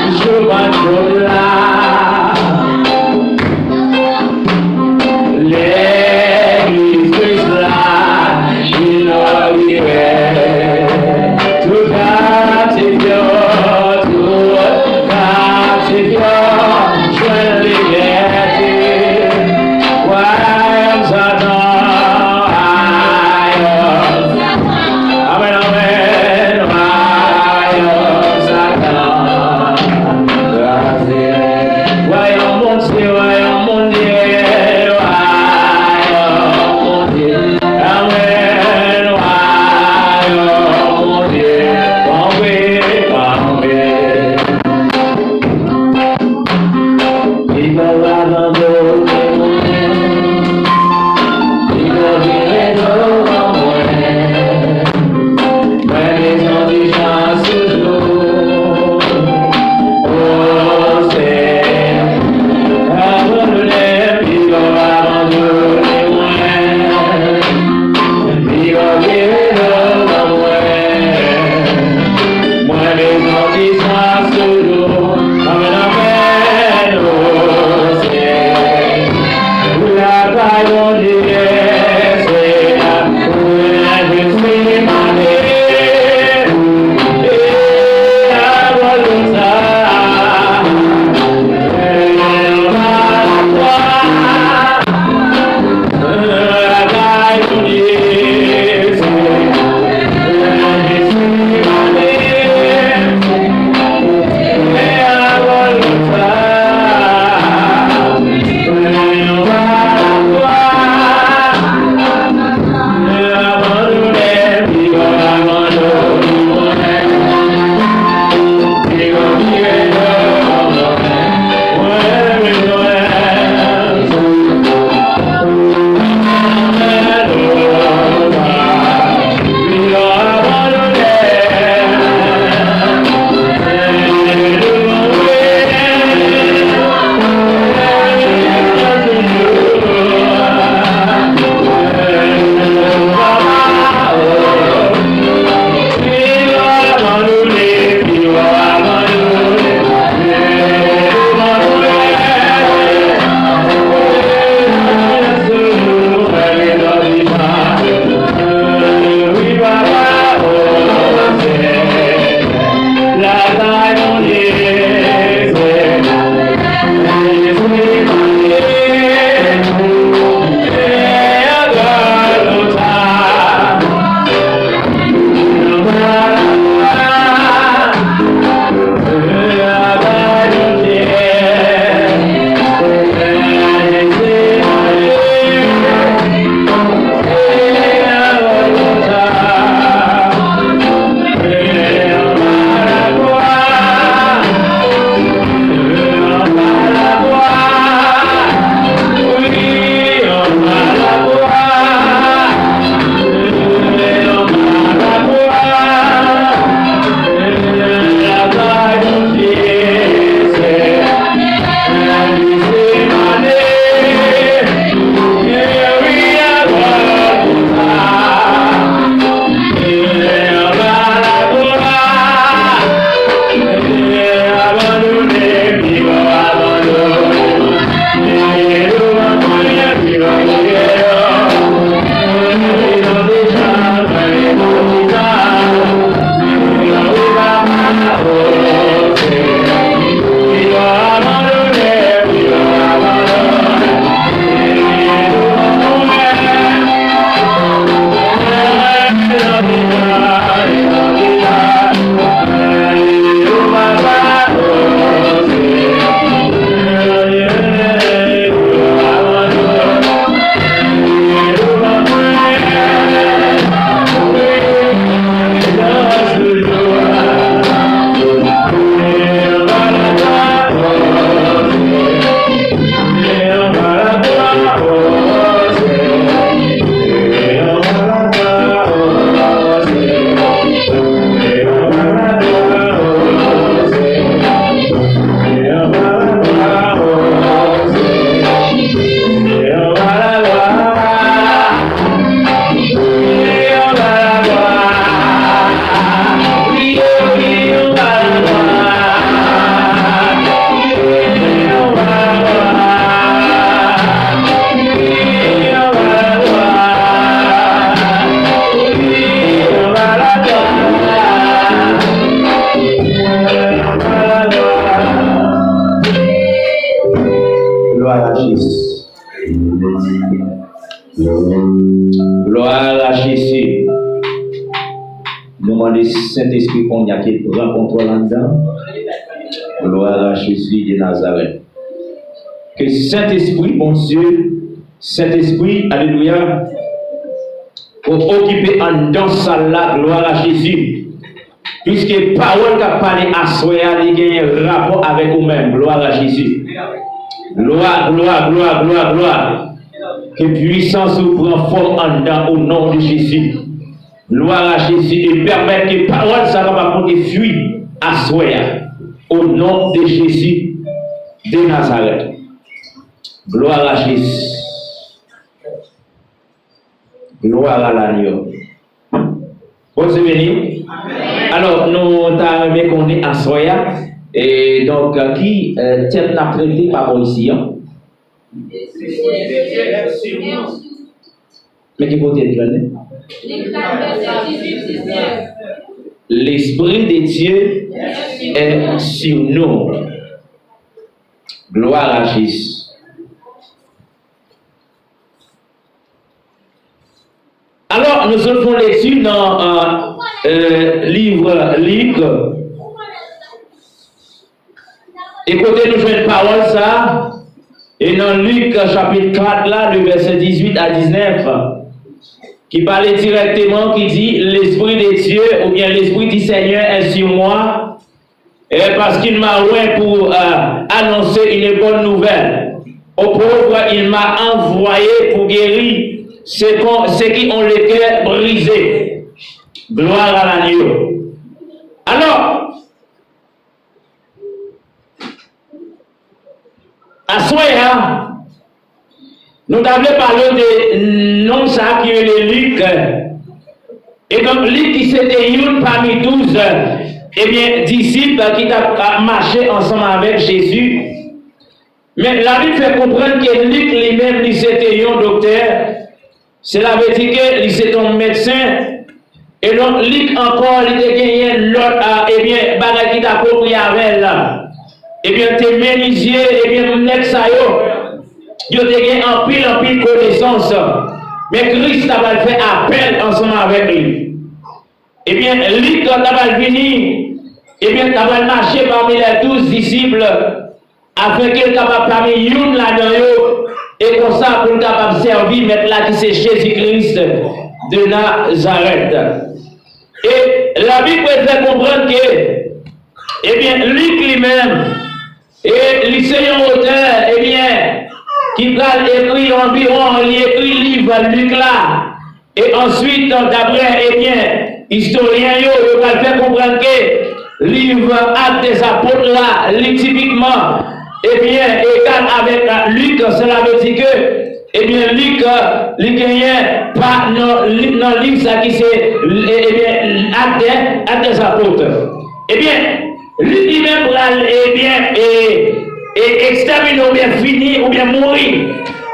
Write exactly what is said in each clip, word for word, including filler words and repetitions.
Jou Pantèt la, Legliz Kris la inogire. Tout kaptif yo, tout kaptif yo jwenn libète. Wayòm Satan, wayòm Satan. Amèn, amèn. Wayòm Satan kraze. Glwa a Jezi. Nou mande Sentespri kounye a ki pran kontwòl anndan. Glwa a Jezi de Nazarèt. Ke Sentespri Bondye, Sentespri, alelouya, pou okipe anndan sal la, glwa a Jezi. Piske pawòl k ap pale aswè a, li genyen rapò avèk ou menm. Glwa a Jezi. Glwa, glwa, glwa, glwa, glwa. Ke pwisans ou pran fòm anndan o non de Jezi. Glwa a Jezi. E pèmèt ke pawòl sa kapab pote fwi aswè a. O non de Jezi de Nazarèt. Glwa a Jezi. Glwa a Lanyo. Bondye beni. Alò, nou ta renmen konnen aswè a, e donk, ki, eh, tèm n ap trete pa bò isi an? Men ki kote l jwenn li? Lespri de Dye est sur nous. Glwa a Jezi. Alò, nou sot fè yon lekti nan, euh, euh, liv Lik. E kote nou jwenn pawòl sa, e nan Lik chapit kat la, de vèsè dizuit a diznèf, ki pale dirèkteman, ki di, L'Esprit de Dieu, oubyen L'Esprit du Seigneur est sur moi, et parce qu'il m'a oint pour, euh, annoncer une bonne nouvelle aux pauvres, il m'a envoyé pour guérir ceux qu'on- ceux qui ont le cœur brisé. Gloire à l'agneau. Alò, aswè a, nou ta vle pale de nonm sa a ki rele Lik. E donk, Lik ki se te youn pami douz, ebyen, disip ki t ap, ap mache ansanm avèk Jezi. Men, Labib fè konprann ke Lik li menm, li se te yon doktè. Sela vle di ke li se te yon medsen. E donk, Lik ankò, li te genyen lòt, a, ebyen, bagay ki t apwopriye avè l la. Ebyen, te menizye, ebyen, nèg sa yo, yo te gen anpil, anpil konesans. Men Kris ta pral fè apèl ansanm avèk li. Ebyen, Lik ta pral vini, ebyen, ta pral mache pami les douze disciples, afenke l kapab pami youn ladan yo, e konsa pou l kapab sèvi Mèt la ki se Jezi Kris de Nazarèt. E Labib fè konprann ke, ebyen, Lik li menm, e li se yon otè, ebyen, ki pral ekri anviwon, li ekri liv Lik la. E answit, daprè, ebyen, istoryen yo, yo pral fè konprann ke liv Actes des Apôtres la, li tipikman, ebyen, egal avèk Lik, sela vle di ke, ebyen, Lik, li genyen pa nan, li, nan liv sa ki se, e, ebyen, Actes, Actes des Apôtres. Ebyen, Lik li menm pral, ebyen, e, e, ekstèmine oubyen fini oubyen mouri.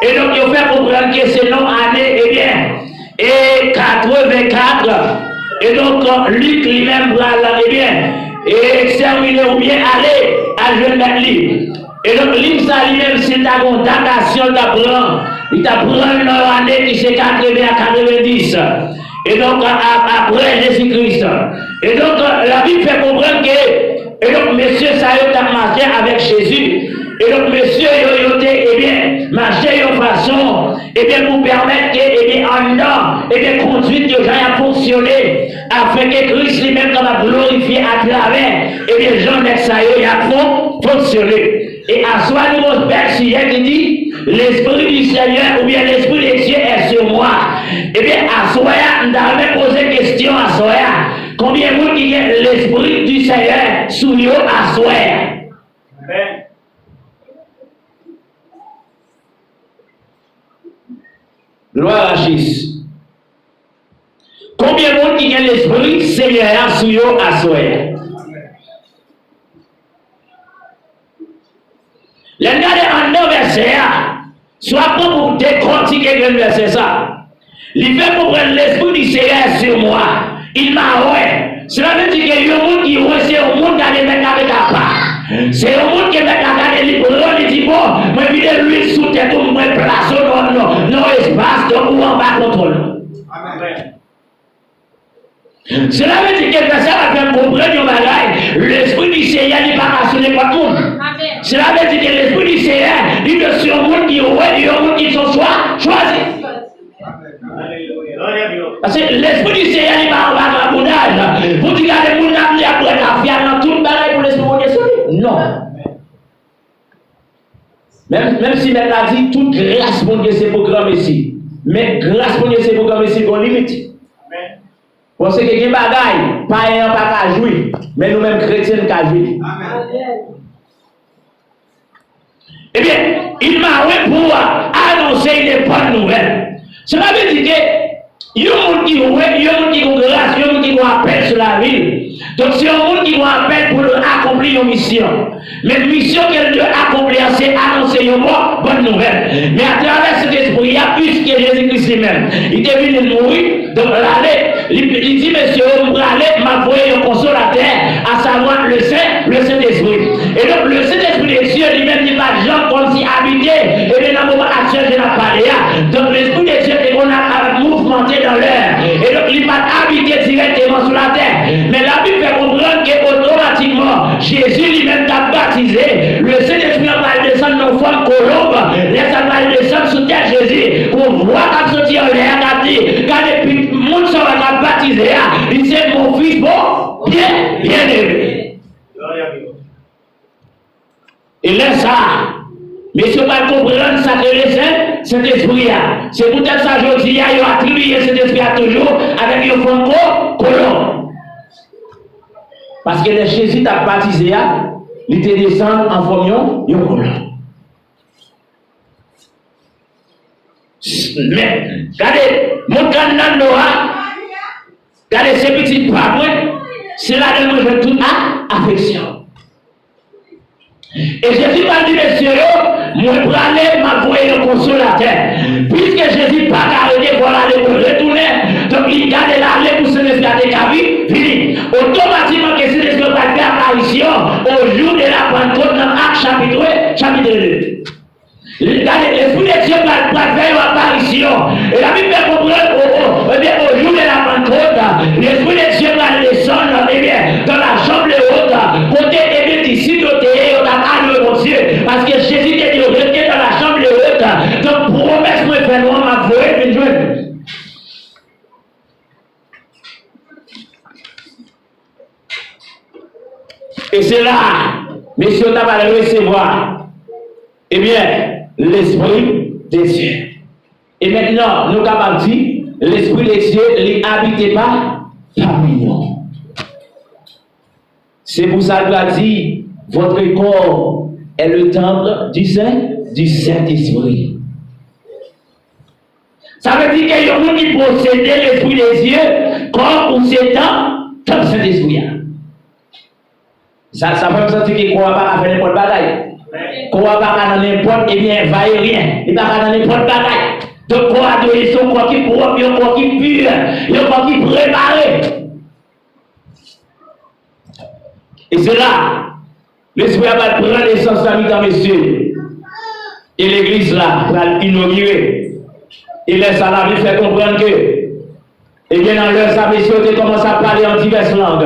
E donk, yo fè konprann ke se nan ane, ebyen, e katrevenkat. E donk, Lik li menm pral, ebyen, e ekstèmine oubyen ale, al jwenn mèt li. E donk, liv sa li menm, si l ta gen yon datasyon, l ta pran, li ta pran l nan yon ane ki se katreven a katrevendis. E donk, a, a, apre Jezi Kris. E donk, Labib fè konprann ke, e donk, mesye sa yo t ap mache avèk Jezi. E donk, mesye yo, yo te, ebyen, mache yon fason, ebyen, pou pèmèt ke, ebyen, anndan, ebyen, kondwit yo, jan y ap fonksyone, afenke Kris li menm kapab glorifye atravè, ebyen, jan nèg sa yo, y ap fon-, fonksyone. E aswè a, nou gon bèl sijè ki di, L'Esprit du Seigneur oubyen L'Esprit de Dieu est sur moi. Ebyen, aswè a, m ta renmen poze kesyon aswè a. Konbyen moun ki gen Lespri du Seyè sou yo aswè a? Amèn. Glwa a Jezi. Konbyen moun ki gen Lespri Senyè a sou yo aswè a? Lè n gade anndan vèsè a, si w ap pran pou dekòtike grenn vèsè sa, li fè konprann Lespri di Seyè sou mwen, il m'a oint. Sela vle di ke yon moun ki oint, se yon moun gade mèt la met apa. Se yon moun ke mèt la gade, li pran, li di, Mwen vide lwil sou tèt ou, mwen plase w nan, nan, nan espas, donk ou anba kontwòl. Sela vle di ke vèsè a fè n konprann yon bagay, Lespri di Senyè li pa ka sou nenpòt moun. Sela vle di ke Lespri di Senyè li dwe sou yon moun ki wè, yon moun ki son chwa, chwazi. Paske Lespri di Senyè li pa yon vagabondaj. Pou di gade moun nan li ap bwè tafya nan tout bagay pou Lespri Bondye sou li. Non. Menm, menm si Mèt la di tout gras Bondye se pou granmesi. Men gras Bondye se pou granmesi gon limit. Paske gen bagay, payen an pa ka jwi, men nou menm kretyen n ka jwi li. Ebyen, il m'a oint pour annoncer une bonne nouvelle. Sela vle di ke yon moun ki wè, yon moun ki gon gras, yon moun ki gon apèl sou lavi l. Donk, se yon moun ki gon apèl pou l akonpli yon misyon. Men misyon ke l dwe akonpli a, se anonse yon bon, bòn nouvèl. Men atravè Sentespri a, piske Jezi Kris li menm, li te vini, l mouri, donk l ale, li, li di mesye yo, m prale, m ap voye yon konsolatè, asavwa le Sen, le Sentespri. E donk, le Sentespri de Dye, li menm, li pa t janm kòmsi abite, ebyen, nan moman aktyèl ke n ap pale a. Donk, Lespri de Dye te konn ap, ap mouvmante nan lè. E donk, li pa t abite dirèkteman sou latè. Men Labib fè konprann ke otomatikman, Jezi li menm t ap batize, le Sentespri an pral desann nan fòm kolonb, lè sa l pral desann sou tèt Jezi, gon vwa k ap soti anlè a k ap di, gade, pi-, moun sa w a k ap batize a, li se mon fils bon, bien, bien aimé. E lè sa a, mesye yo pral konprann sa k rele Sen, Sentespri a. Se poutèt sa, jodi a, yo atribiye Sentespri a toujou avèk yon fòm ko-, kolonb. Paske lè Jezi t ap batize a, li te desann an fòm yon, yon kolonb. Men, gade, mont Gad nan do a, gade, se pitit pa mwen, se ladan l mwen jwenn tout a-, afeksyon. E Jezi pral di mesye yo, mwen prale, m ap voye yon konsolatè. Piske Jezi pa ka rete, fò l ale pou l retounen. Donk, li gade l ale pou Sentespri a te ka vi-, vini. Otomatikman ke Sentespri a pral fè aparisyon o jou de la Pantkot nan Ak chapit, chapit de. Gade, Lespri de Dye pral, pral fè yon aparisyon. E Labib fè konprann, o, o, ebyen, o jou de la Pantkot, Lespri de Dye pral desann, ebyen, dans la chambre haute, kote, ebyen, disip yo te ye, yo t ap adore Bondye. Paske Jezi te di yo, rete dans la chambre haute. Donk, pwomès mwen fè nou an, m ap voye l vin jwenn nou. E se la, mesye yo ta pral resevwa, ebyen, Lespri de Dye. E mentnan, nou kapab di, Lespri de Dye, li abite pa, pami nou. Se pou sa l pral di, votre corps est le temple du Saint, du Saint-Esprit. Sa vle di ke yon moun ki posede Lespri de Dye, kò ou se tanp, tanp Sentespri a. Sa, sa fè m santi ke kò a pa ka fè nenpòt bagay. Kò a pa ka nan nenpòt, ebyen, va e vyen. Li pa ka nan nenpòt bagay. Donk, kò a dwe se yon kò ki pwòp, yon kò ki pi, yon kò ki prepare. E se la, Lespri a pral pran nesans nan mitan mesye. E legliz la pral inogire. E lè sa, Labib fè konprann ke, ebyen, nan lè sa, mesye yo te kòmanse ap pale an divès lang.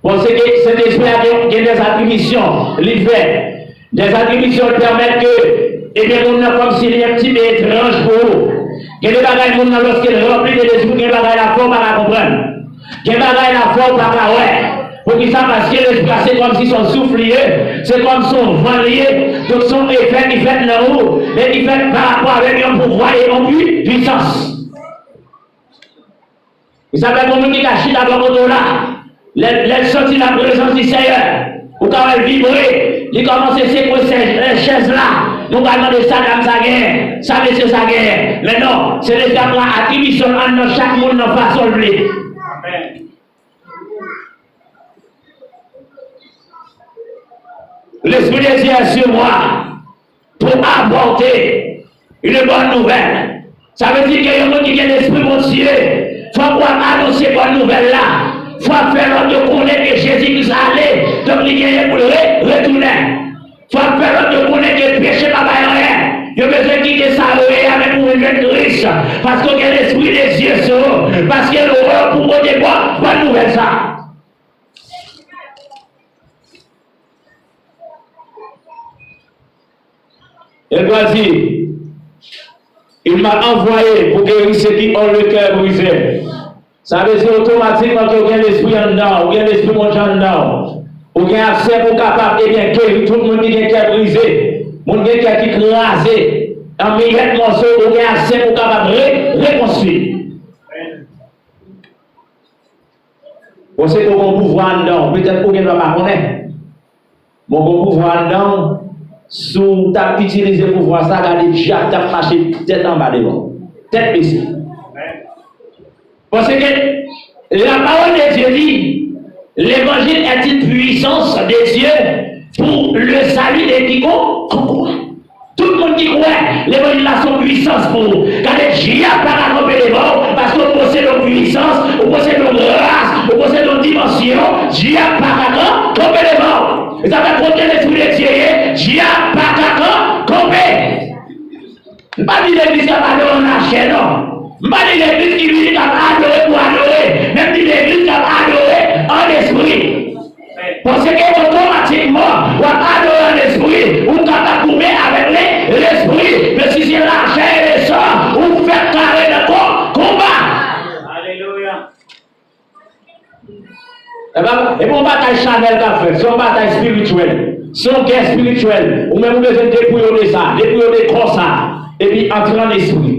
Paske Sentespri a gen, gen dèzatribisyon li fè. Dèzatribisyon l pèmèt ke, ebyen, moun nan kòmsi li un petit peu étrange pou ou. Gen de bagay moun nan, lòske l ranpli de Lespri, gen bagay la fò w pa ka konprann. Gen bagay la fò w pa ka wè. Poukisa? Paske Lespri a se kòmsi se yon souf li ye, se kòm se yon van li ye. Donk se yon efè ki fèt nan ou, men ki fèt pa rapò avèk yon pouvwa e yon pwi-, pwisans. E sa fè gon moun ki ka chita bò kote w la, lè, lè l santi laprezans di Senyè, ou ka wè l vibre, li kòmanse sekwe sè-, chèz la. Nou pral mande sa dam sa genyen, sa mesye sa genyen. Men non, se Lespri a pran atribisyon l anndan chak moun nan fason l vle. L'Esprit de Dieu est sur moi pour apporter une bonne nouvelle. Sa vle di ke yon moun ki gen Lespri Bondye, fòk w ap anonse bòn nouvèl la. Fòk w ap fè lòt yo konnen ke Jezi Kris ale, donk li genyen pou l re-, retounen. Fò n fè lòt yo konnen ke peche pa bay anyen. Yo bezwen kite sa yo ye a, men pou vin jwenn Kris. Paske w gen Lespri de Dye sou ou. Paske l wè w pou pote bòn, bòn nouvèl sa. E l pral di, Il m'a envoyé pour guérir ceux qui ont le cœur brisé. Sa vle di otomatikman ke w gen lespri anndan w, ou gen lespri Bondye anndan w. Ou gen aksè pou w kapab, ebyen, geri tout moun ki gen kè brize, moun gen kè ki kraze, an miyèt mòso, ou gen aksè pou w kapab re-, rekonstwi. Bon, se ke w gen yon pouvwa anndan w, petèt ou gen dwa pa konnen. Bon, gen yon pouvwa anndan w, si w t ap itilize pouvwa sa, gade dyab t ap mache tèt anba devan w, tèt bese. Paske la parole de Dieu dit, l'évangile est une puissance de Dieu pour le salut de quiconque croit. Tout moun ki kwè, levanjil la se yon pwisans pou ou. Gade, dyab pa ka kanpe devan w, paske ou posede yon pwisans, ou posede yon gras, ou posede yon dimansyon, dyab pa ka kan-, kanpe devan w. E sa fè kote Lespri de Dye ye, dyab pa ka kan-, kanpe. M pa di legliz k ap adore an lachè, non. M pa di legliz ki vini k ap adore pou adore, men m di legliz k ap adore an lespri. Paske otomatikman, w ap adore an lespri, ou kapab goumen avèk le-, lespri. Men si se lachè e lesan, ou fèk kare nan kon-, konba. Alelouya. E pa, e pa yon batay chanèl k ap fèt, se yon batay espirityèl. Se yon gè espirityèl. Ou menm ou bezwen depouye w de sa, depouye w de kò sa, epi antre an espri.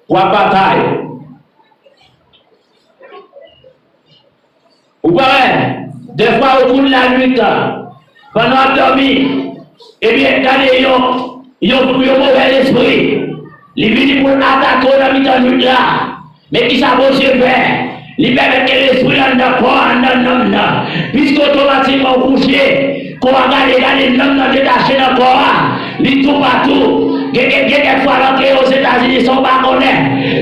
W ap batay. Ou pa wè, dèfwa ou kouri lannwit, pandan w ap dòmi, ebyen, gade yon, yon, yon movè lespri. Li vini pou l atake w nan mitan nwit la. Men kisa Bondye fè? Li pèmèt ke lespri anndan kò a, anndan nanm nan. Piske otomatikman ou kouche, kò a gade, gade nanm nan detache nan kò a. Li toupatou. Gen, gen, gen kèk fwa l antre Ozetazini san w pa konnen.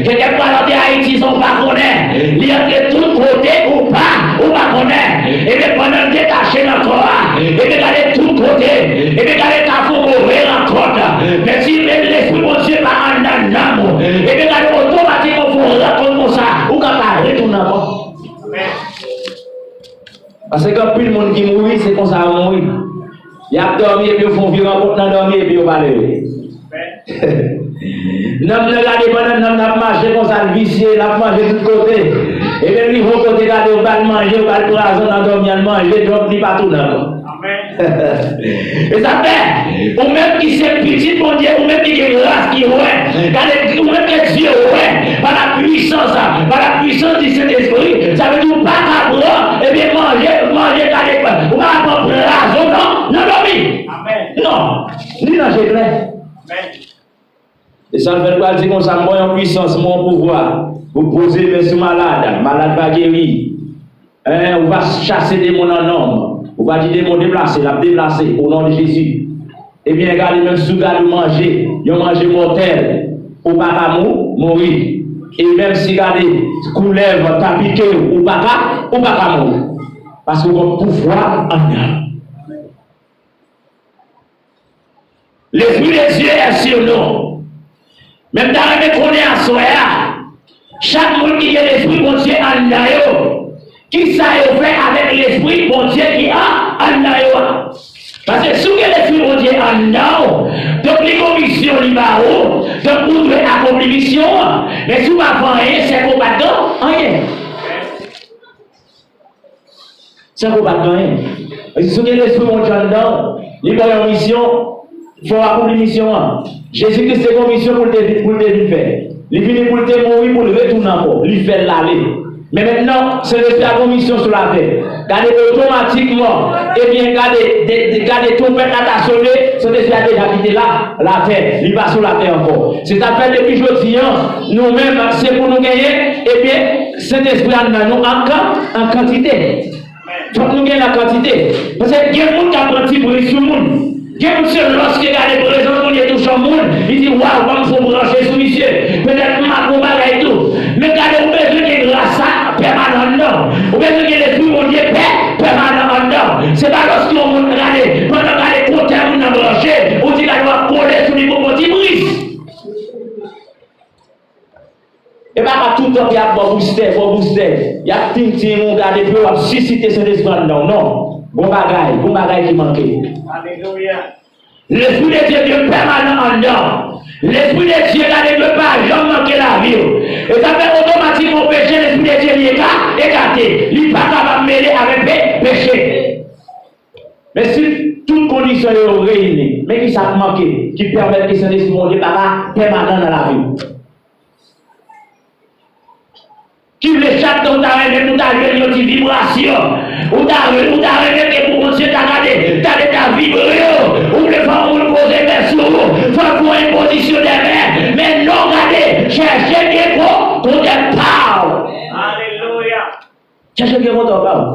Gen kèk fwa l antre Ayiti san w pa konnen. Li antre tout kote ou pa, ou pa konnen. Ebyen, pandan l detache nan kò a, ebyen, gade tout kote. Ebyen, gade kafou move rankont. Men si menm Lespri Bondye pa anndan nanm ou, ebyen, gade otomatikman w fè yon rankont konsa, ou ka pa retounen ankò. Paske gen anpil moun ki mouri, se konsa yo mouri. Y ap dòmi epi yo fè yon vye rankont nan dòmi epi yo pa leve. Nanm nan gade pandan nanm nan ap mache konsa, l visye, l ap manje tout kote. Epi l rive yon kote, gade, yo ba l manje, yo ba l pwazon nan dòmi, l manje, donk li pa tounen ankò. E sa fè, ou menm ki se pitit Bondye, ou menm ki gen gras, ki wè, gade, ou menm ke Dye wè, pa la puissance, pa la puissance du Saint-Esprit, sa vle di ou pa ka pran, ebyen, manje, manje, gade, ou pa ka pran pwazon nan, nan dòmi. Non, ni nan je klè. E sa l fè l pral di konsa, m ba w yon pwisans, m ba w yon pouvwa pou poze men sou malad, malad va geri. Hein, ou va chase demon nan non m. Ou va di demon deplase, l ap deplase, o non de Jezi. Ebyen, gade, menm si w gade w manje, yon manje mòtèl, ou pa ka mou-, mouri. E menm si gade koulèv ta pike w, ou pa ka, ou pa ka mouri. Paske w gen pouvwa anndan w. Lespri de Dye est sur nous. Men m ta renmen konnen aswè a, chak moun ki gen Lespri Bondye anndan yo, kisa yo fè avèk Lespri Bondye ki an, anndan yo a? Paske si w gen Lespri Bondye anndan w, donk li gen yon misyon li ba ou, donk ou dwe akonpli misyon an. Men si w pa fè anyen, sèke w pa t gen anyen. San konbat gen anyen. E si w gen Lespri Bondye anndan w, li ba w yon misyon, fò w akonpli misyon an. Jezi Kris te gen yon misyon pou l te vin, pou l te vin fè. Li vini pou l te mouri, pou l retounen ankò. Li fè l ale. Men mentnan, Sentespri a gen yon misyon sou latè. Gade otomatikman, ebyen, gade, de, de, gade twonpèt la ta sone, Sentespri a deja kite la, latè. Li pa sou latè ankò. Se sa k fè depi jodi an, nou menm, se pou nou genyen, ebyen, Sentespri anndan nou an kan-, an kantite. Fòk nou genyen an kantite. Paske gen moun k ap pran ti pri sou moun. Gen moun se lòske gade prezans Bondye touche yon moun, li di, "Waw, ban m fè yon branche sou misye. Petèt m ap yon bagay tou." Men gade, ou bezwen gen gras sa pèmanan anndan w. Ou bezwen gen Lespri Bondye pè-, pèmanan anndan w. Fò boustè, fò boustè. Y ap tintin ou gade pou w ap sisite Sentespri anndan w. Non. Gon bagay, gon bagay ki manke. Alelouya. Lespri de Dye gen pèmanan anndan w. Lespri de Dye gade dwe pa janm manke lavi w. E sa fè otomatikman w peche, Lespri de Dye li eka-, ekate. Li pa kapab mele avèk pe-, peche. Men si tout kondisyon yo reyini, men ki sa k manke ki pèmèt ke Sentespri Bondye pa ka pèmanan nan lavi w? Ki vle chak tan ou ta renmen pou ta jwenn yon ti vibrasyon. Ou ta, ou ta renmen ke pou Bondye ta gade, ta, ta vibre w. Ou vle fè yon moun poze men sou ou. Fò l fè yon enpozisyon de men. Men non, gade, chèche byen ko-, kontè pa w. Alelouya. Chèche byen kontè pa w.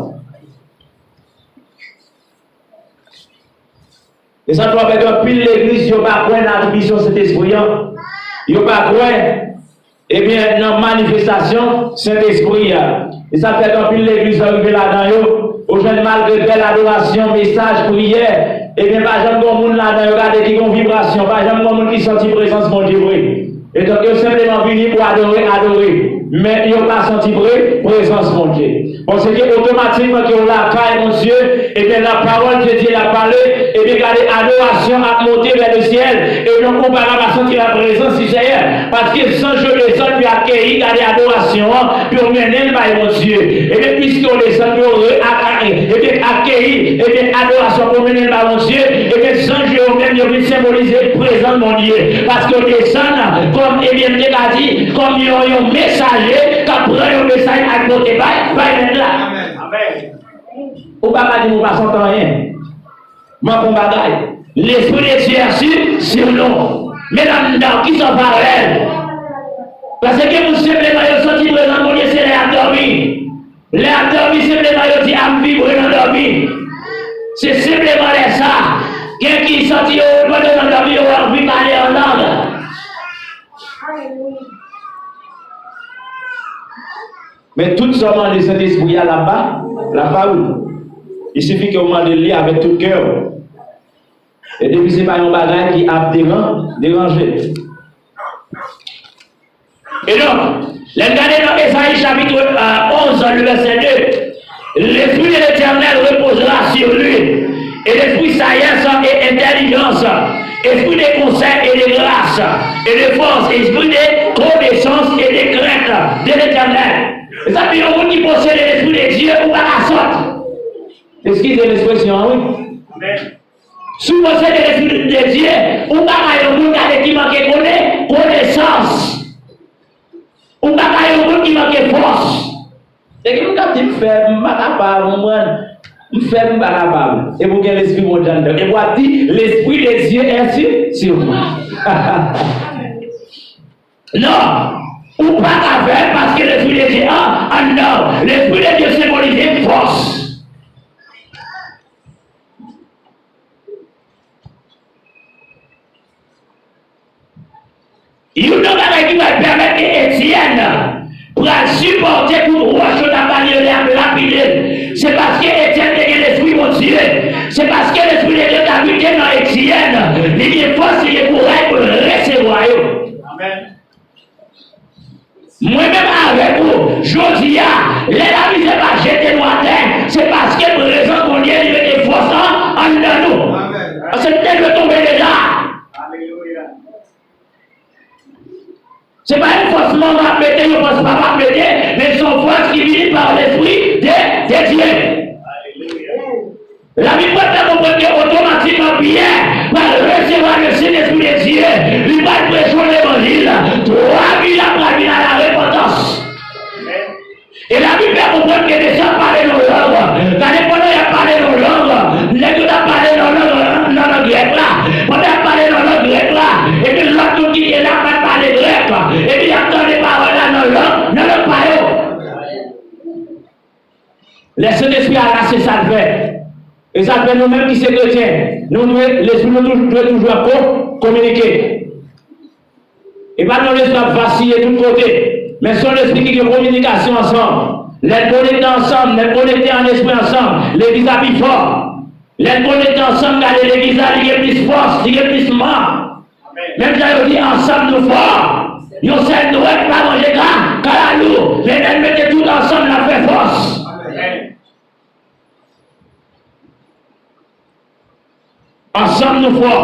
E sa fè w wè anpil legliz, yo pa kwè nan atibisyon Sentespri an. Yo pa kwè, ebyen, nan manifestasyon Sentespri a. E sa fè gen anpil legliz, lè w rive ladan yo, ou jwenn malgre bèl adorasyon, mesaj, priyè, ebyen, pa janm gen moun ladan yo, gade ki gen vibrasyon, pa janm gen moun ki santi prezans Bondye vre. E donk, yo senpleman vini pou adore, adore. Men yo pa santi pre-, prezans Bondye. Paske otomatikman ke w lakay Bondye, ebyen, la parole de Dieu la parlé, ebyen, gade, adorasyon ap monte vers le ciel. E donk, ou pa ka pa santi la prezans di Seyè. Paske zanj yo desann pou akeyi, gade, adorasyon an, pou yo mennen l bay Bondye. Ebyen, piske yo desann pou yo re-, a-, a-, ebyen, akeyi, ebyen, adorasyon pou mennen l bay Bondye, ebyen, zanj yo menm, yo vin senbolize prezans Bondye. Paske yo desann kòm, ebyen, m te ka di, kòm yon, yon mesaje k ap pran yon mesaj ak pote bay, bay Mèt la. Amèn. Ou pa ka di m ou pa santi anyen. Manke yon bagay. Lespri de Dye a si, si nou. Men anndan, ki sa w fè avè l? Paske gen moun senpleman yo santi prezans Bondye se lè y ap dòmi. Lè y ap dòmi, senpleman yo di, "A, m vibre nan dòmi." Se senpleman lè sa, gen ki santi yo, pandan yo nan dòmi, yo anvi pale an lang. Men tout sa w mande Sentespri a, l ap ba, l ap ba ou. Il sifi ke w mande l li avèk tout kè w. E depi se pa yon bagay ki ap deran-, deranje. E donk, lè n gade nan Ezayi chapit, euh, onz, le vèsè de, "L'Esprit de l'Éternel reposera sur lui, et l'esprit sagesse et intelligence, esprit de conseil et de grâce, et de force, esprit de connaissance et de crainte de l'Éternel." Sa vle di yon moun ki posede Lespri de Dye, ou pa ka sòt. Eskize ekspresyon an, wi. Amèn. Si w posede Lespri de Dye, ou pa ka yon moun gade ki manke kone-, konesans. Ou pa ka yon moun ki manke fòs. E gen moun k ap di, "M fèb, m pa kapab, m konprann. M fèb, m pa kapab." Epi w gen Lespri Bondye anndan. Epi w ap di, "L'Esprit de Dieu est sur, sur moi." Non, ou pa ka fèb paske Lespri de Dye an, anndan w. Lespri de Dye senbolize fòs. Youn nan bagay ki pral pèmèt ke Etyèn pral sipòte kout wòch yo t ap ba li yo, lè y ap lapide l, se paske Etyèn te gen Lespri Bondye. Se paske Lespri de Dye t abite nan Etyèn. Li gen fòs, li gen kouraj pou l resevwa yo. Amèn. Mwen menm avèk ou, jodi a, lè lamizè pa jete nou atè, se paske prezans Bondye li mete fòs lan anndan nou. Amèn. Paske nou te dwe tonbe deja. Alelouya. Se pa yon fòs manman ap mete, yon fòs papa ap mete, men se yon fòs ki vini pa Lespri de, de Dye. Alelouya. Labib pral fè konprann ke otomatikman Pyè pral resevwa le Sentespri de Dye, li pral preche yon levanjil, twa vil la pral vin a la repantans. E Labib fè konprann ke mesye ap pale nan lang. Gade, pandan y ap pale nan lang, nèg yo t ap pale nan lang, nan lang grèk la. Pandan y ap pale nan lang grèk la, epi lòt moun ki te la pral pale grèk, epi y ap tande pawòl la nan lang, nan lang pa yo. Lè Sentespri a la, se sa l fè. E sa l fè nou menm ki se kretyen, nou dwe, lespri nou toujou, dwe toujou ap ko-, kominike. E pa yon lespri ap vasiye tout kote, men se yon lespri ki gen kominikasyon ansanm. Lè n konekte ansanm, lè n konekte an espri ansanm, legliz la pi fò. Lè n konekte ansanm, gade legliz la, li gen plis fòs, li gen plis manm. Menm jan yo di, ansanm nou fò. Yon sèl dwèt pa manje ka-, kalalou, men lè n mete tout ansanm, n ap fè fòs. Ansanm nou fò.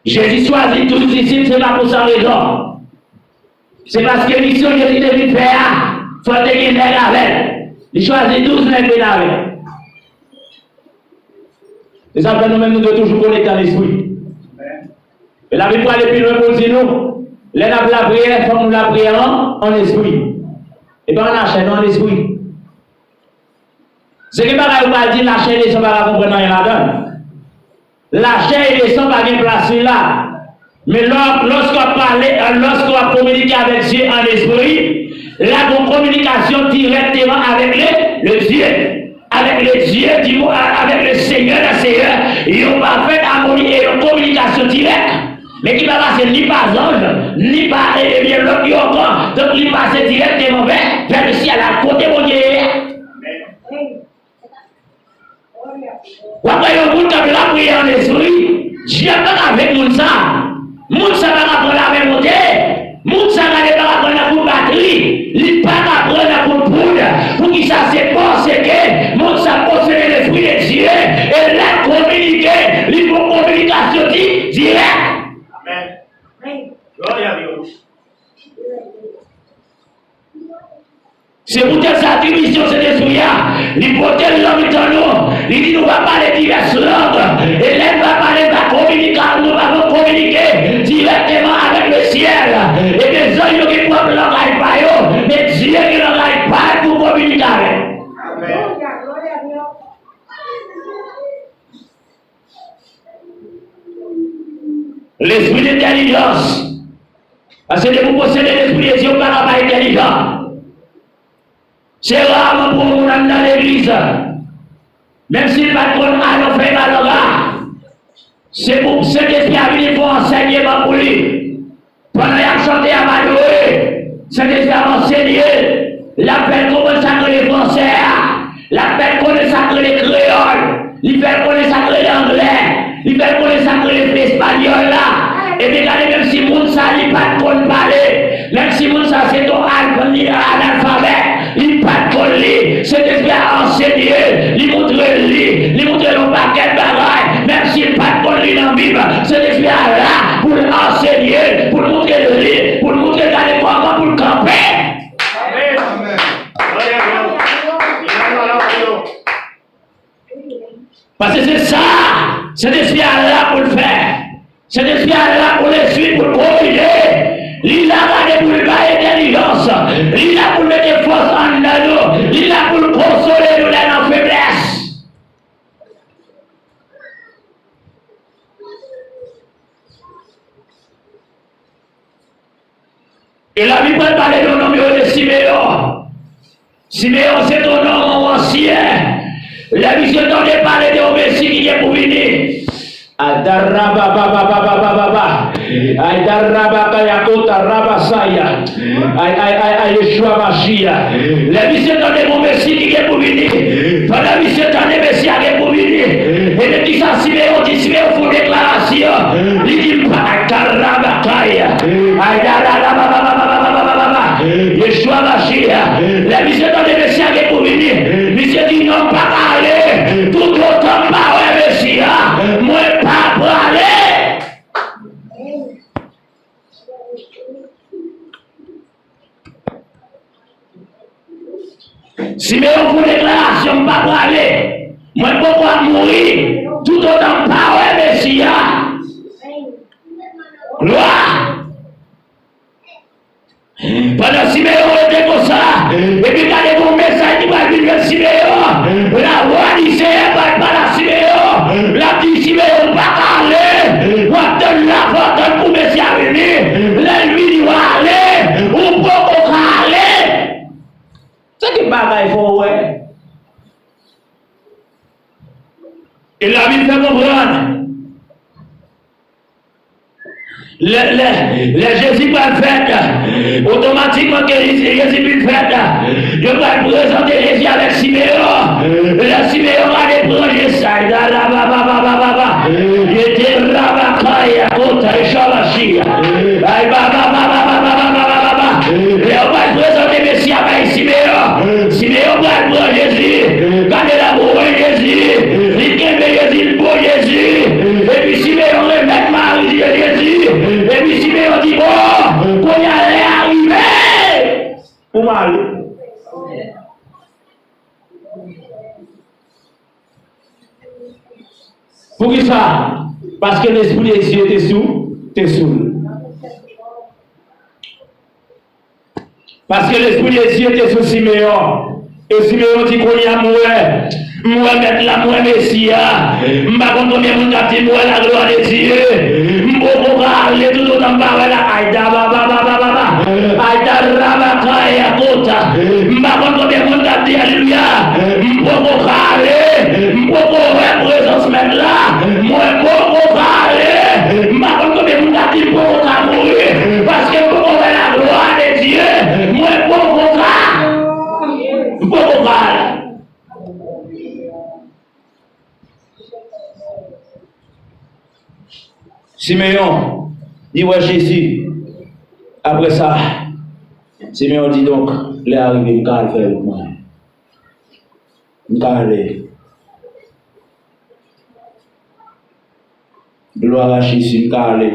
Jezi chwazi douz disip, se pa pou san rezon. Se paske misyon Jezi te vin fè a, fò l te gen nèg avè l. Li chwazi douz nèg vin avè l. E sa fè nou menm nou dwe toujou konekte an lespri. E Labib prale pi lwen pou l di nou, lè n ap lapriyè, fòk nou lapriyè an, an lespri. E pa an lachè, non, an lespri. Se gen bagay ou pral di, lachè e lesan pa ka konprann anyen ladan l. Lachè e lesan pa gen plas li la. Men lò, lòske w ap pale, lòske w ap kominike avèk Dye an lespri, la gon kominikasyon dirèkteman avèk le, le Dye. Avèk le Dye di mo, avèk le Seyè dè seyè, yon pafèt amoni e yon kominikasyon dirèk. Men ki pa pase ni pa zanj, ni pa, e, ebyen, lòt yo ankò. Donk, li pase dirèkteman vè, vè le syèl la, kote Bondye ye a. W ap wè yon moun k ap lapriyè an lespri, dyab pa ka venk moun sa. Moun sa pa ka pran lamè monte. Moun sa gade pa ka pran nan kout batri. Li pa ka pran nan kout poud. Poukisa? Se paske moun sa posede Lespri de Dye. E lè l kominike, li gon kominikasyon di, dirèk. Amèn. Glòri a Dye. Se poutèt sa, atribisyon Sentespri a, li pote l nan mitan nou. Li di nou va pale divès lang. E lè n va pale, n va kominike, nou va kominike dirèkteman avèk le syèl. Ebyen, zanj yo gen pwòp langay pa yo, men Dye gen langay pa l pou kominike avèk. Amèn. Lespri de entèlijans. Paske depi w posede Lespri de Dye, ou pa ka pa entèlijan. Se raman pou yon moun anndan legliz, menm si l pa t konn alon fèy baloga, se pou Sentespri a vini fè yon ansèyman pou li. Pandan y ap chante, y ap adore, Sentespri ap ansenye l. L ap fè l konprann sa k rele fransè a. L ap fè l konnen sa k rele kreyòl. Li fè l konnen sa k rele anglè. Li fè l konnen sa k rele espanyòl la. Epi gade, menm si moun sa li pa t konn pale, menm si moun sa se yon alf-, li analfabèt, li pa t konn li, Sentespri a ansenye l, li montre l li, li montre l yon pakèt bagay, menm si l pa t konn li nan Bib, Sentespri a la pou l ansenye l, pou l montre l li, pou l montre l gade kòman pou l kanpe. Amèn. Amèn. Paske se sa Sentespri a la pou l fè. Sentespri a la pou l enstwi, pou l korije. Li la gade pou l bay entèlijans. Li la pou l mete fòs anndan nou. Li la pou l konsole nou lè n an feblès. E Labib pral pale de yon nonm yo rele Simeyon. Simeyon se te yon nonm ansyen. Lè misye tande pale de yon Mesi ki gen pou vini. Adarababababababa. Adarabakayakota rabasaya. Ay, ay, ay, ay, Yeshua Mashiach. Lè misye tande yon Mesi ki gen pou vini. Pandan misye tande Mesi a gen pou vini. Ebyen kisa Simeyon di? Simeyon fè yon deklarasyon. Li di, m pa, Adarabakaya. Adarababababababa. Yeshua Mashiach. Lè misye tande Mesi a gen pou vini, misye di, non, m pa ka ale. Toutotan m pa wè Mesi a, mwen pa prale. Simeyon fè deklarasyon, m pa prale. Mwen poko ap mouri toutotan m pa wè Mesi a. Glwa! Pandan Simeyon rete konsa, epi gade gon mesaj ki pral vin jwenn Simeyon. Lavwa di Seyè pral pale a Simeyon. L ap di, Simeyon, ou pa ka ale. W ap tann la, fò w tann pou Mesi a vini. Lè l vini, w a ale. Ou poko ka ale. Se ki bagay fò w wè? E Labib fè konprann, lè, lè, lè Jezi pral fèt, otomatikman ke Jezi, Jezi fin fèt, yo pral prezante Jezi avèk Simeyon. Lè Simeyon gade pran Jezi, ay, da, da, ba, ba, ba, ba, ba, ba. Ay, Chalachi. Ay, ba, ba, ba. Lè yo pral prezante Mesi a bay Simeyon, Simeyon pral pran Jezi. Gade la, mwen Jezi. Li kenbe Jezi, li pran Jezi. Epi Simeyon remèt Mari Jezi. Epi Simeyon di, "O, kounye a lè a rive pou m ale." Poukisa? Paske Lespri de Dye te sou, te sou l. Paske Lespri de Dye te sou Simeyon. E Simeyon di, "Kounye a m wè, m wè Mèt la, m wè Mesi a." M pa konn konbyen moun k ap di, "M wè laglwa de Dye." M poko ka ale toutotan m pa wè la. Ay, da, ba, ba. Ay, da, ra, ba, ka, ya, kota. M pa konn konbyen moun k ap di, "Alelouya." M poko ka ale. M poko wè prezans Mèt la. Mwen poko ka ale. M pa konn konbyen moun k ap di, "M poko ka mouri." Paske m poko wè laglwa de Dye. Mwen poko ka. M poko ka ale. Simeyon, li wè Jezi. Apre sa, Simeyon di, "Donk, lè a rive, m ka al fè wout mwen. M ka ale. Glwa a Jezi, m ka ale."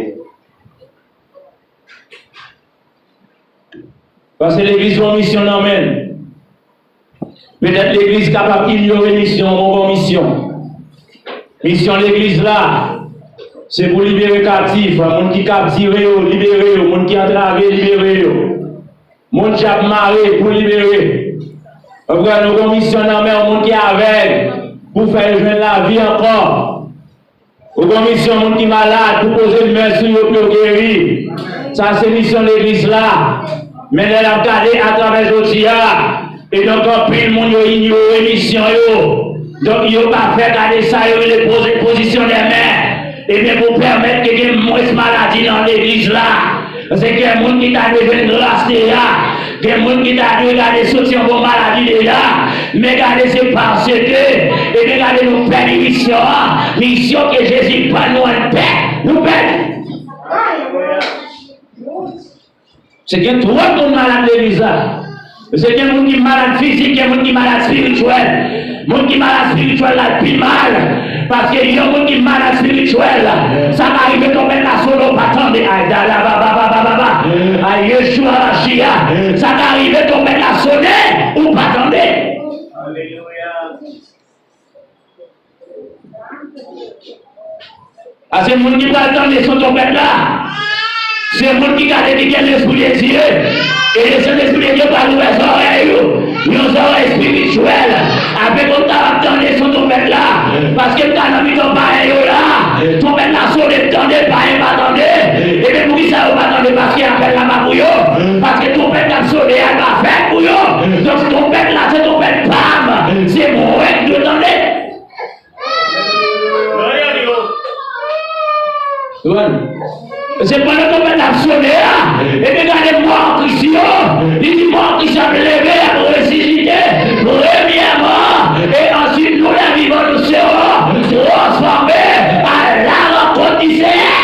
Paske legliz gon misyon nan men l. Petèt legliz kapab inyore misyon, men gon misyon. Misyon legliz la, se pou libere kaptif, moun ki kaptire yo, libere yo, moun ki antrave, libere yo. Moun djab mare pou libere. Konprann, nou gon misyon nan men yon moun ki avèg, pou fè l jwenn lavi ankò. Ou gon misyon moun ki malad pou poze men sou yo pou yo geri. Sa se misyon legliz la. Men lè n ap gade atravè jodi a, e donk anpil moun yo inyore misyon yo. Donk yo pa fè gade sa yo rele poze pozisyon dè men. Ebyen pou pèmèt ke gen mwens maladi nan legliz la. Paske gen moun ki ta dwe jwenn gras deja. Gen moun ki ta dwe gade soti yon bon maladi deja. Men gade se paske, ebyen gade nou pèdi misyon an. Misyon ke Jezi ban nou an pèdi. Nou pèdi. Se gen twòp moun malad legliz la. Se gen moun ki malad fizik, gen moun ki malad espirityèl. Moun ki malad espirityèl la pi mal. Paske yon moun ki malad espirityèl, sa ka rive twonpèt la sone ou pa tande. Ay, da, da, ba, ba. Ay, Yeshua Mashiach. Sa ka rive twonpèt la sone ou pa tande. Alelouya. Paske moun ki pral tande son twonpèt la, se moun ki gade ki gen Lespri de Dye. E Lespri de Dye pral ouvè zòrèy ou, yon zòrèy espirityèl. Avèk ou kapab tande son twonpèt la. Paske m ta nan mitan payen yo la. Twonpèt la sone, m tande, payen pa tande. Ebyen poukisa yo pa tande? Paske apèl la pa pou yo. Paske twonpèt k ap sone a pa fèt pou yo. Donk twonpèt la se twonpèt pa m. Se mwen ki dwe tande. Konprann? Se pandan twonpèt la ap sone a, epi gade mò an Kris yo, li di mò an Kris yo ap leve, y ap resisite, premyèman, e answit nou lè vivan nou serons transfòme a la rankont di Senyè.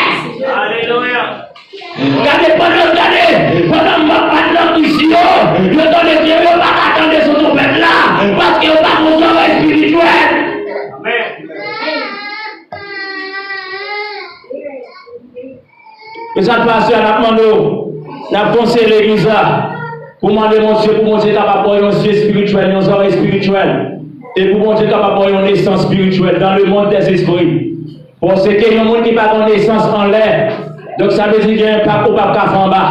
Alelouya. Gade pandan, gade, pandan mò pa t nan Kris yo, yo tande Dye, yo pa ka tande son twonpèt la, paske yo pa gon zòrèy espirityèl. Amèn. E sa k pase a, n ap mande w, n ap konseye legliz la, pou mande Bondye, pou Bondye kapab ba w yon zye espirityèl, yon zòrèy espirityèl, e pou Bondye kapab ba w yon nesans espirityèl dans le monde des esprits. Bon, se ke yon moun ki pa gen nesans anlè, donk sa vle di gen enpak ou p ap ka fè anba.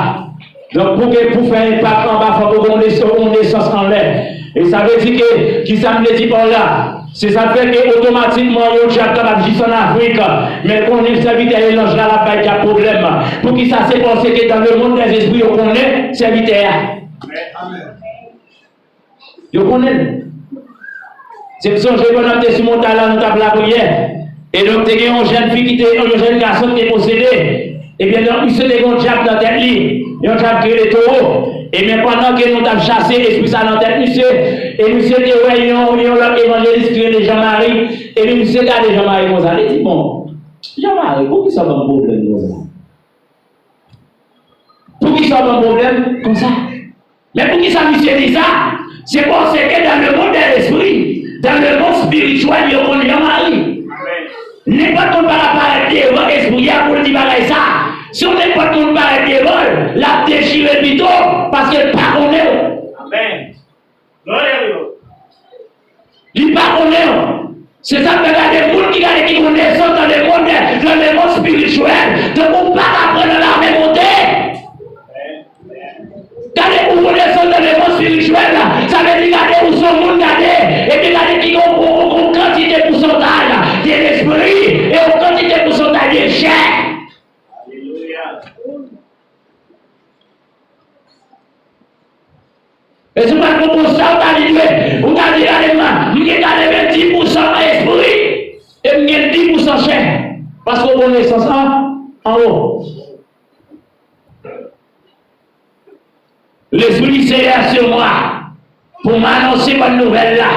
Donk pou ke, pou fè enpak anba, fòk ou gen yon nesans anlè. E sa vle di ke, kisa m vle di pa w la? Se sa k fè ke otomatikman yon dyab kapab jis ann Afrik, men l konnen sèvitè e lanj la, l ap bay dyab pwoblèm. Poukisa? Se paske dans le monde des esprits yo konnen sèvitè a. Yo konnen l. Se m sonje pandan m te sou montay la, nou t ap lapriyè. E donk, te gen yon jèn fi ki te, yon jèn gason ki te posede. Ebyen, donk, misye te gen yon dyab nan tèt li. Yon dyab ki rele towo. Ebyen, pandan ke nou t ap chase espri sa nan tèt misye, e misye te wè yon, yon lòt evanjelis ki rele Jan Mari. Ebyen, misye gade Jan Mari konsa. Li di, "Bon, Jan Mari, poukisa w ban m pwoblèm konsa?" Poukisa w ban pwoblèm konsa? Men poukisa misye di sa? Se paske dans le monde de l'esprit, dans le monde spirituel, yo konn jan mari. Nenpòt moun pa ka parèt devan espri a pou l di bagay sa. Si yon nenpòt moun parèt devan l, l ap dechire pito, paske l pa konnen w. Amèn. Glwa a Dye. Li pa konnen w. Se sa k fè gade moun ki gade ki gon nesans nan lemonn, nan lemonn espirityèl. Donk ou pa ka pran nan lame monte. Gade ou gon nesans nan lemonn espirityèl la. Sa vle di gade ou se yon moun gade. Epi gade ki gon, gon, gon, gon kantite pousantaj de lespri e yon kantite pousantaj de chè. Alelouya. E si w pa t konprann sa, w ta di dwe, ou ta di gade m, m gen katrevenndis pousan espri, e m gen dis pousan chè. Paske w gon nesans an, anwo. L'Esprit du Seigneur sur moi, pou m anonse bòn nouvèl la.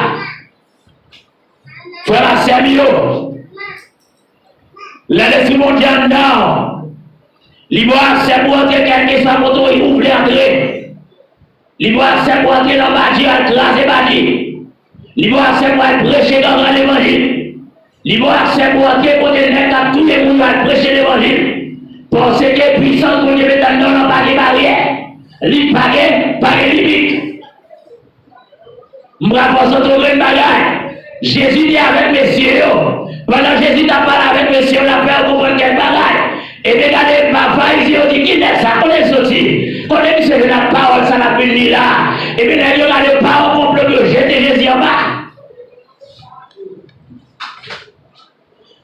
Frè m ak sè m yo, lè Lespri Bondye anndan w, li ba w aksè pou w antre kèlkeswa kote w vle antre. Li ba w aksè pou w antre nan badi, al kraze badi. Li ba w aksè pou w al preche grangran levanjil. Li ba w aksè pou w antre kote nèg k ap touye moun yo al preche levanjil. Paske pisans Bondye mete anndan w lan pa gen baryè. Li pa gen, pa gen limit. M pral fè w santi yon grenn bagay. Jezi te avèk mesye yo. Pandan Jezi t ap pale avèk mesye yo, l ap fè yo konprann kèk bagay. Ebyen, gade, pa Farizyen yo di, "Kilès sa? Kote l soti? Kote misye jwenn ak pawòl sa l ap vin li la?" Ebyen, nèg yo gade pawòl konplo pou yo jete Jezi anba.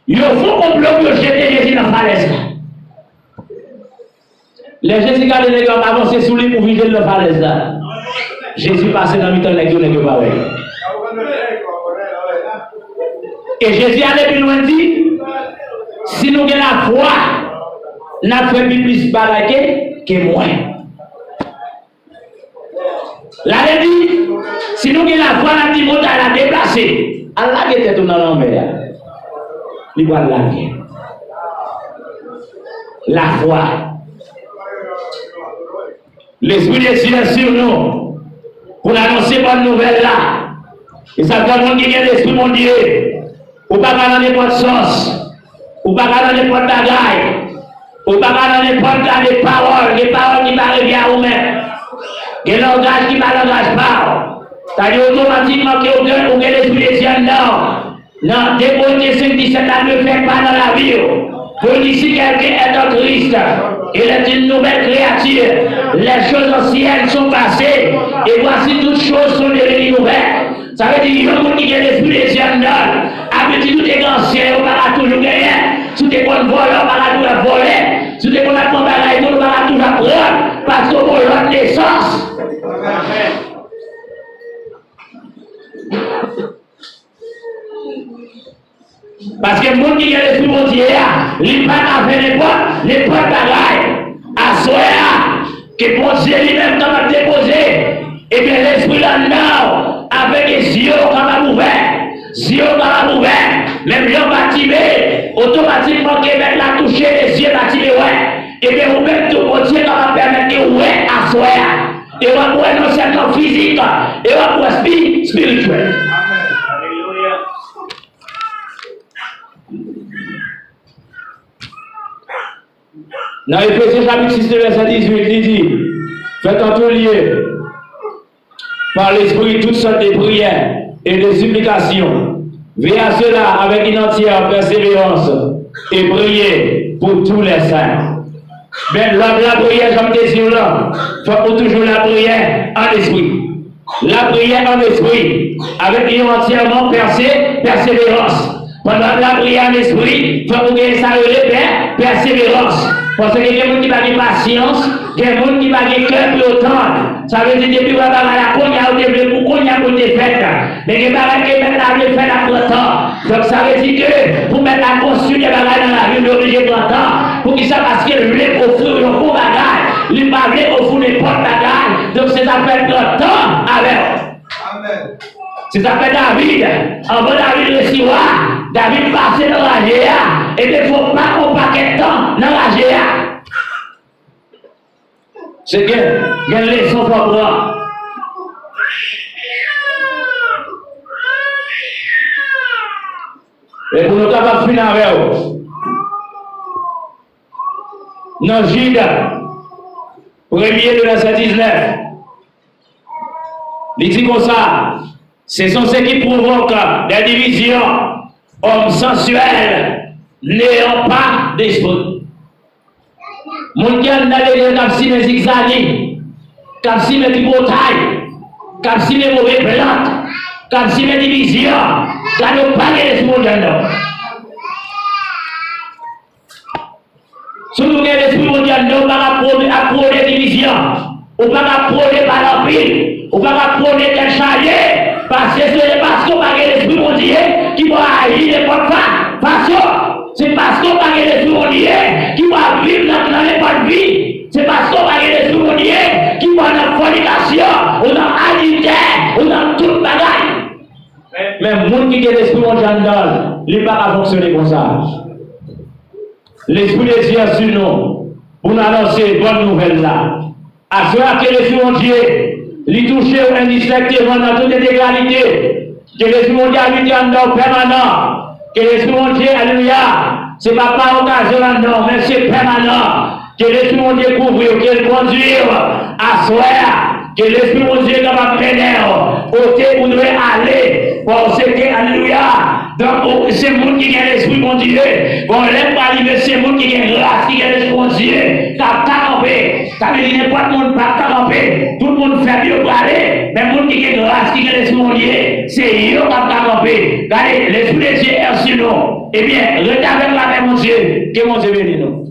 Yo fè yon konplo pou yo jete Jezi nan falèz la. Lè Jezi gade nèg yo ap avanse sou li pou vije l nan falèz la, Jezi pase nan mitan nèg yo, nèg yo pa wè l. E Jezi ale pi lwen di, "Si nou gen lafwa, n ap fè pi plis bagay ke, ke mwen." L ale di, "Si nou gen lafwa, n ap di montay la deplase, al lage tèt ou nan lanmè a." Li pral lage. Lafwa. Lespri de Dye sur nou pou n anonse bòn nouvèl la. E sa fè moun ki gen Lespri Bondye, ou pa ka nan nenpòt sòs, ou pa ka nan nenpòt bagay, ou pa ka nan nenpòt gade pawòl, gen pawòl ki pa rive a ou menm, gen langaj ki pa langaj pa w. Sa di otomatikman ke ou gen, ou gen Lespri de Dye anndan w. Nan de Korentyen senk disèt la, dwe fè pa nan lavi w. Pour lui, si quelqu'un est en Christ, il est une nouvelle créature. Les choses anciennes sont passées, et voici toutes choses sont devenues nouvelles. Sa vle di, yon moun ki gen Lespri de Dye anndan l, abitid ou te gen ansyen yo pa ka toujou genyen. Si w te konn vòlè, w pa ka toujou ap vòlè. Si w te konn ap pran bagay moun, w pa ka toujou ap pran, paske w gon lòt nesans. Paske moun ki gen Lespri Bondye a, li pa ka fè nenpòt, nenpòt bagay. Aswè a, ke Bondye li menm kapab depoze, ebyen, Lespri l anndan w, afenke zye w kapab ouvè. Zye w kapab ouvè. Menm jan Batime, otomatikman ke mèt la touche e zye Batime wè. Ebyen, ou menm tou, Bondye kapab pèmèt ke w wè aswè a. E w ap wè non sèlman fizik, e w ap wè spi-, espirityèl. Nan Efezyen chapit sis, vèsè dizuit, li di, faites en tout lieu, par l'Esprit, toutes sortes de prières et de supplications. Veillez à cela avec une entière persévérance et priez pour tous les saints. Men lòd lapriyè, jan m te di w lan, fòk ou toujou lapriyè an lespri. Lapriyè an lespri, avèk yon antyèman pèse-, pèseverans. Pandan w ap lapriyè an lespri, fòk ou gen sa yo rele pè-, pèseverans. Paske gen moun ki pa gen pasyans, gen moun ki pa gen kè pou yo tann. Sa vle di, depi w wè bagay la kounye a, ou te vle pou kounye a pou l te fèt. Men gen bagay ke Mèt la vle fè, l ap pran tan. Donk, sa vle di ke pou Mèt la konstwi de bagay nan lavi w, li oblije pran tan. Poukisa? Paske l vle ofri w yon bon bagay. Li pa vle ofri w nenpòt bagay. Donk, se sa k fè l pran tan avè w. Amèn. Se sa k fè David, anvan David resevwa, David pase nan raje a, ebyen, fè w pa pran yon pakèt tan nan raje a. Se gen, gen leson fò pran. E pou nou kapab fini avè w, nan Jid, premye de vèsè diznèf, li di konsa, ce sont ceux qui provoquent des divisions, hommes sensuels, n'ayant pas d'esprit. Moun ki anndan legliz k ap simen zigzani, k ap simen tripotay, k ap simen move plant, k ap simen divizyon, gade w pa gen lespri Bondye anndan w. Si w gen lespri Bondye anndan w, ou pa ka pwone, ap pwone divizyon. Ou pa ka pwone pale anpil. Ou pa ka pwone tèt chaje. Paske se paske w pa gen lespri Bondye ki pou aji nenpòt fa-, fason. Se paske w pa gen lespri Bondye ki pou ap viv nan, nan nenpòt vi. Se paske w pa gen lespri Bondye ki pou nan fònikasyon, ou nan adiltè, ou nan tout bagay. Men moun ki gen lespri Bondye anndan l, li pa ka fonksyone konsa. Lespri de Dye sur nou, pou n anonse bòn nouvèl la. Aswè a, ke Lespri Bondye, li touche w endistrèkteman nan tout entegralite. Ke Lespri Bondye abite anndan w pèmanan. Ke Lespri Bondye, alelouya, se pa pa okazyon anndan w, men se pèmanan. Ke Lespri Bondye kouvri w, ke l kondui w aswè a. Ke Lespri Bondye kapab mennen w kote ou dwe ale. Paske, alelouya, donk, ou se moun ki gen Lespri Bondye. Bon, lè m pa rive, se moun ki gen gras, ki gen Lespri Bondye k ap ka kanpe. Sa vle di nenpòt moun p ap ka kanpe. Tout moun fèb yo prale. Men moun ki gen gras, ki gen Lespri Bondye, se yo k ap ka kanpe. Gade, Lespri de Dye est sur nou. Ebyen, rete avèk lapè Bondye. Ke Bondye beni nou.